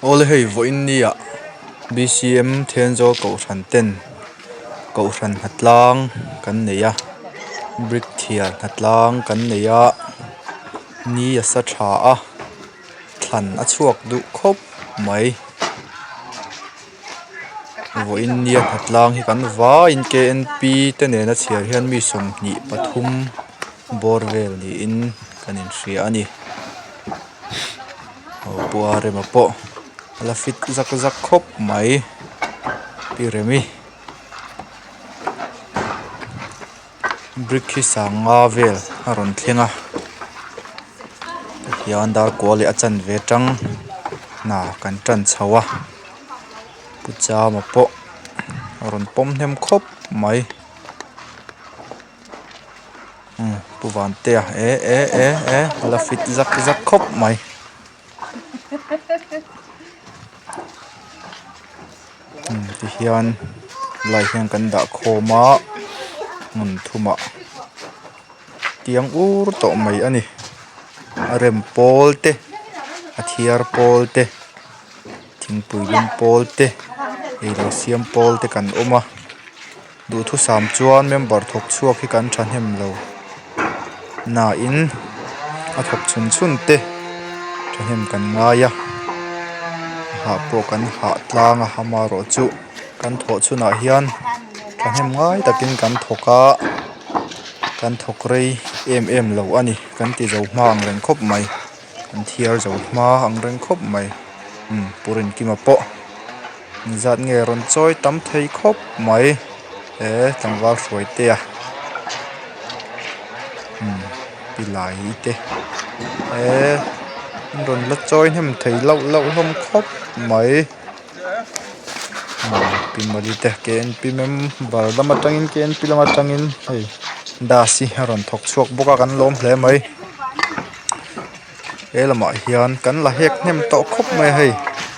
Awle hei vawiin nia B_C_M Thenzawl kohhran ten kohhran hnatlang kan nei a brick thiar hnatlang kan nei a ni a sa tha a thlan a chhuak duh khawp mai vawiin nia hnatlang hi kan vaiin K_N_P te nena chhiar hian mi 23 bawr vel niin kan inhria a ni. Aw pu Arema pawh a la fit zak zak khawp mai pi Remi brick hi sanga vel a rawn thleng a tihian dar kua leh a chanve atang hna kan tan chho a pu Chama pawh a rawn pawm hnem khawp mai. Umm pu Vantea eh eh eh eh a la fit zak zak khawp mai umm tihian helai hian kan dah khawm a hmun thumah tiang ur tawh mai a ni a rem pawl te a thiar pawl te thingpui lum pawl te eitur siam pawl te kan awm a. Duhthusam chuan member thawk chhuak hi kan thahnem lo nain a thawk chhun chhun te thahnem kan ngai a hah pawh kan hah tlang a amaherawh chu kan thawh chhunah hian thahnem ngai takin kan thawk a kan thawk rei em em lo a ni kan ti zo hma ang reng khawp mai kan thiar zo hma ang reng khawp mai umm pu Rinkima pawh. Zat nge rawn chawi tam thei khawp mai he tlangval hruai te a umm pilai te eee an rawn la chawi hnem thei lauh lauh hlawm khawp mai umm pi mali te k n p member lam atangin k n p lam atangin hei das hi a rawn thawk chhuak bawk a kan lawm hle mai. He lamah hian kan la hek hnem tawh khawp mai a hei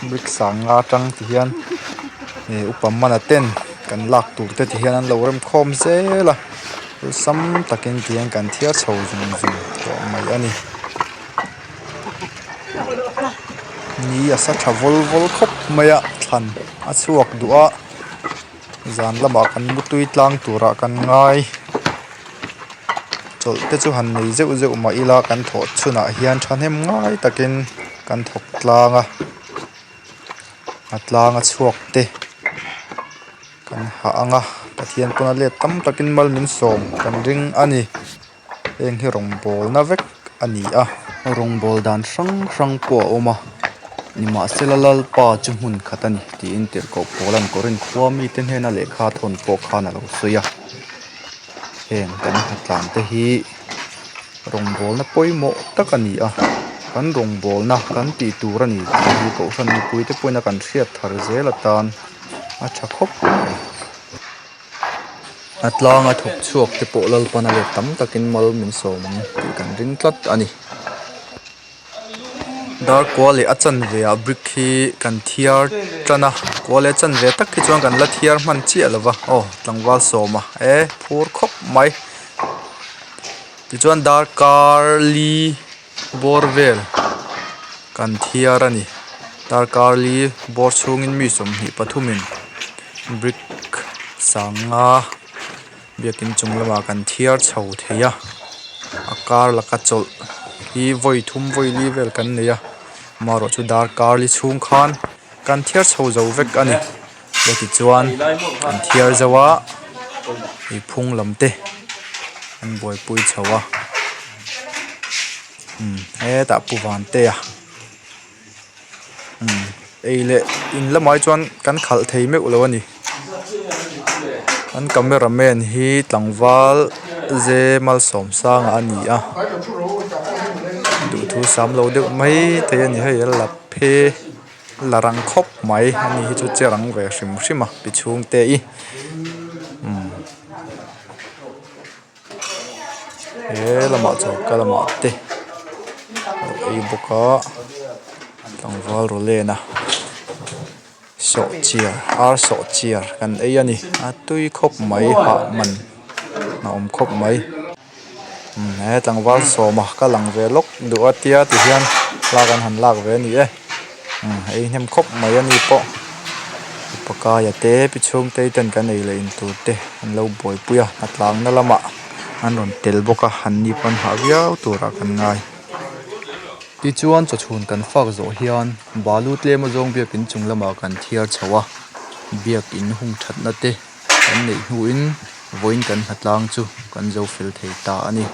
brick sanga atang ti hian ih upa mana ten kan lak tur te ti hian an lo rem khawm zel a awlsam takin ti hian kan thiar chho zung zung tawh mai a ni ni a sa tha vawl vawl khawp mai a thlan a chhuak duh a zan lamah kan mutui tlang turah kan ngai. Chawlh te chu han nei zeuh zeuh mah ila kan thawh chhunah hian thahnem ngai takin kan thawk tlang a a tlang a chhuak te kan hah ang a Pathian pawn a let tam takin mal min sawm kan ring a ni heng hi rawngbawlna vek a ni a rawngbâwl dan hrang hrang pawh a awm a nimahsela Lalpa chu hmun khat a ni tiin tirhkoh Paula'n Korin khua mite hnena lehkha thawn pawh khan a lo sawi a. Heng kan hnatlan te hi rawngbawlna pawimawh tak a ni a kan rawngbawlna kan tih tur a ni tih hi kohhran mipui te pawhin a kan hriat thar zel atan a tha khawp mai. A tlanga thawk chhuak te pawh Lalpan a let tam takin mal min sawm ang tih kan ring tlat a ni. Dar kua leh a chanve ah brick hi kan thiar tan a kua leh a chanve tak hi chuan kan la thiar hman chiah lo va aw tlangval sawma e phur khawp mai tichuan darkar li bawr vel kan thiar a ni darkar li bawr chhungin mi 23 in brick sanga biakin chung lamah kan thiar chho thei a a kar laka chawlh hi vawi thum vawi li vel kan nei a amaherawh chu darkar li chhung khan kan thiar chho zo vek a ni chutichuan kan thiar zo a ih phung lam te an buaipui chho a umm hetah pu Vantea. Umm ei leh in lamah hi chuan kan khalh thei meuh lo a ni an camera man hi tlangval ze malsawmsanga a ni a duhthu sam lo deuh mai thei a ni hei a la phe la rang khawp mai ani hi chu che rang ve hrim hrim a pi chhungte i umm. He lamah choka lamah te a ei bawk a tlangval rawlena sawhchiar ar sawhchiar kan ei a ni a tui khawp mai hah man a awm khawp mai umm he tlangval sawma ka lang ve lawk duh a tia tihian thla kan han lak ve a ni e. A ei hnem khawp mai a ni pawh pakaia te pi chhungtei ten kan ei leh in tur te an lo buaipui a hnatlangna lamah an rawn tel bawk a an ni pawn hah viau turah kan ngai. Tichuan chawchhun kan fak zawh hian balu tlem azawng biakin chung lamah kan thiar chho a biakin hung thatna te kan neih hnuin vawiin kan hnatlang chu kan zo fel thei ta a ni.